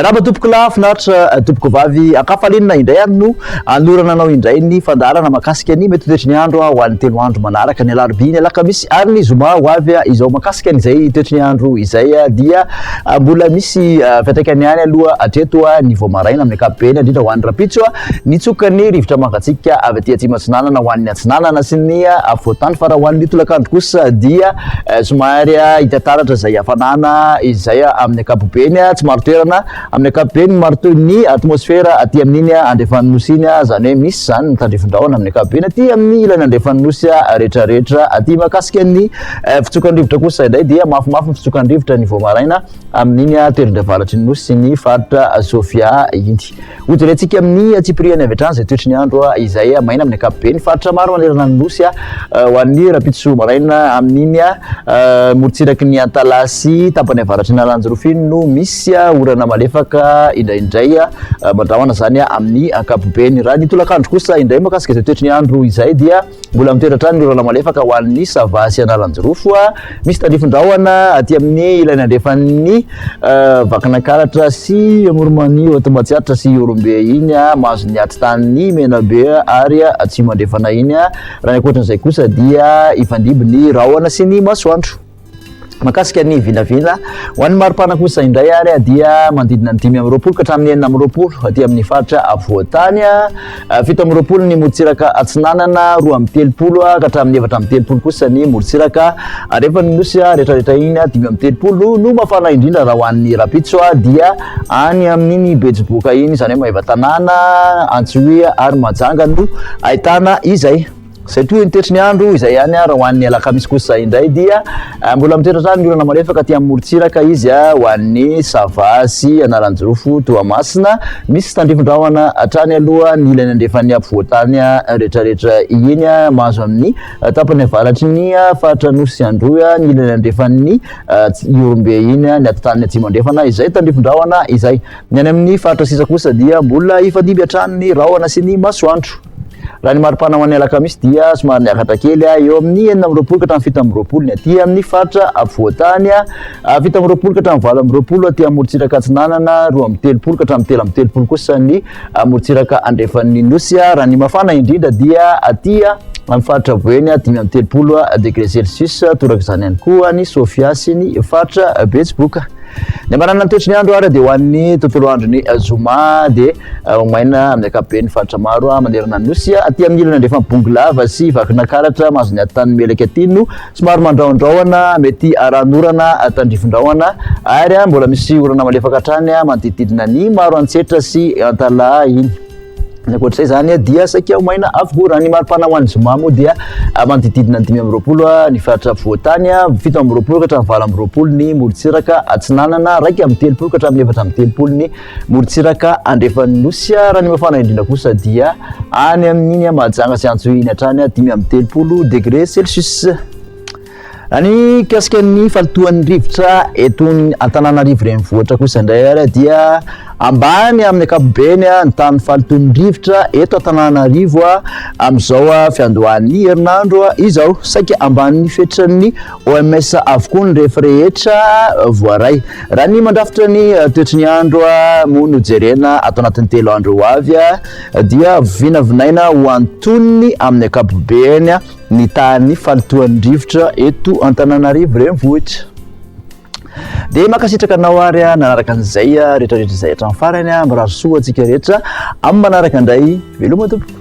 Miarahaba tompoko lahy, finaritra tompoko vavy, ankafalinina indray ary no anorana anao indray ny fandaharana mahakasika ny mety ho toetry ny andro ho an'ny 3 andro manaraka, ny alarobia, ny alakamisy ary ny zoma ho avy izao. Mahakasika an'izay toetry ny andro izay dia mbola misy fiantraikany ihany aloha hatreto ny vao maraina amin'ny ankapobeny, indrindra ho an'ny rahampitso, nitsoka ny rivotra mangatsiaka avy aty atsimo atsinanana ho an'ny atsinanana sy ny afovoantany, fa raha ho an'ny tolakandro kosa dia Somary hita taratra izay hafanana izay amin'ny ankapobeny, tsy marin-toerana amin'ny ankapobeny, maro toy ny atmosfera aty amin'iny andrefan'ny nosy iny, izany hoe misy izany ny tandrifin-drahona amin'ny ankapobeny aty amin'ny ilany andrefan'ny nosy rehetrarehetra aty. Mahakasika ny fitsokan'ny rivotra kosa indray dia mafimafy ny fitsokan'ny rivotra ny vao maraina amin'iny toerana avaratry ny nosy sy ny faritra Sofia iny. Hojerentsika amin'ny antsipiriany avy hatrany izay toetry ny andro izay maina amin'ny ankapobeny. Faritra maro manerana ny Nosy ho an'ny rahampitso maraina amin'iny morontsiraky ny Antalaha sy tapany avaratry ny Analanjirofo iny no misy orana malefaka indraindray mandrahona izany amin'ny ankapobeny. Raha ny tolakandro kosa indray mahakasika izay toetry ny andro izay dia Mbola mitoetra hatrany ny orana malefaka ho an'ny Sava sy Analanjirofo. Misy tandrifin-drahona aty amin'ny ilany andrefan'ny Vakinankaratra sy Amoron'i Haute Matsiatra sy Ihorombe iny, mahazo ny atitanin'i Menabe ary Atsimo Andrefana iny. Raha ny ankoatran'izay kosa dia hifandimby ny rahona sy ny masoandro. Mahakasika ny vinavina ho an'ny maripana kosa indray ary dia manodidina ny 25 ka hatramin'ny 26 aty amin'ny faritra afovoan-tany, 27 ny morontsiraka atsinanana, 32 ka hatramin'ny 34 kosa ny morontsiraka andrefan'ny nosy rehetrarehetra iny, 35 no mafana indrindra raha ho an'ny rahampitso dia any amin'iny Betsiboka iny, izany hoe Maevatanàna, Antsohihy ary Mahajanga no ahitana izay. Izay toy ny toetry ny andro izay ihany raha ho an'ny alakamisy kosa indray dia mbola mitoetra hatrany ny orana malefaka aty amin'ny morontsiraka izy ho an'ny Sava sy Analanjirofo Toamasina. Misy tandrifin-drahona hatrany aloha ny ilany andrefan'ny afovoan-tany rehetrarehetra iny mahazo amin'ny tapany avaratry ny faritra Anosy sy Androy ny ilany andrefan'ny Ihorombe iny ny atitaniny atsimo andrefana izay tandrifin-drahona izay. Ny any amin'ny faritra sisa kosa dia mbola hifandimby hatrany ny rahona sy ny masoandro. Raha ny maripana ho an'ny alakamisy dia somary niakatra kely eo amin'ny 26 ka hatramin'ny 27 ny aty amin'ny faritra afovoan-tany, 27 ka hatramin'ny 28 aty amin'ny morontsiraka atsinanana, 32 ka hatramin'ny 33 kosa ny morontsiraka andrefan'ny nosy. Raha ny mafana indrindra dia aty amin'ny faritra Boeny 35 degré celsius, toraka izany ihany koa ny Sofia sy ny faritra Betsiboka. Ny hamarana ny toetry ny andro ary dia ho an'ny tontolo andron'ny zoma dia ho maina amin'ny ankapobeny faritra maro manerana ny nosy. Aty amin'ny ilany andrefan'i Bongolava sy Vakinankaratra mahazo ny atitan'ny Melaky aty no somary mandrahondrahona, mety arahan'orana tandrifin-drahona ary mbola misy orana malefaka hatrany manodidididina ny Maroantsetra sy Antalaha iny. Ny ankoatr'izay izany dia saika ho maina avokoa. Raha ny maripana ho an'ny zoma moa dia manodididina ny 25 ny faritra afovoan-tany, 27 ka hatramin'ny 28 ny morontsiraka atsinanana, 31 ka hatramin'ny 34 ny morontsiraka andrefan'ny nosy. Raha ny mafana indrindra kosa dia any amin'iny Mahajanga sy Antsohihy iny hatrany 35 degré celsius. Raha ny mikasika ny fahalotoan'ny rivotra eto Antananarivo renivohitra kosa indray ary dia ambany amin'ny ankapobeny ny tahan'ny fahalotoan'ny rivotra eto Antananarivo amin'izao fiandohan'ny herinandro izao. Saika ambanin'ny fetran'ny OMS avokoa ny refy rehetra voaray. Raha ny mandrafitra ny toetry ny andro moa no jerena ato anatin'ny 3 andro ho avy dia vinavinaina ho antonony amin'ny ankapobeny ny tahan'ny fahalotoan'ny rivotra eto Antananarivo renivohitra. Dia mankasitraka anao ary nanaraka an'izay rehetra rehetra izay hatramin'ny farany. Mirary soa antsika rehetra amin'ny manaraka indray. Veloma tompoko.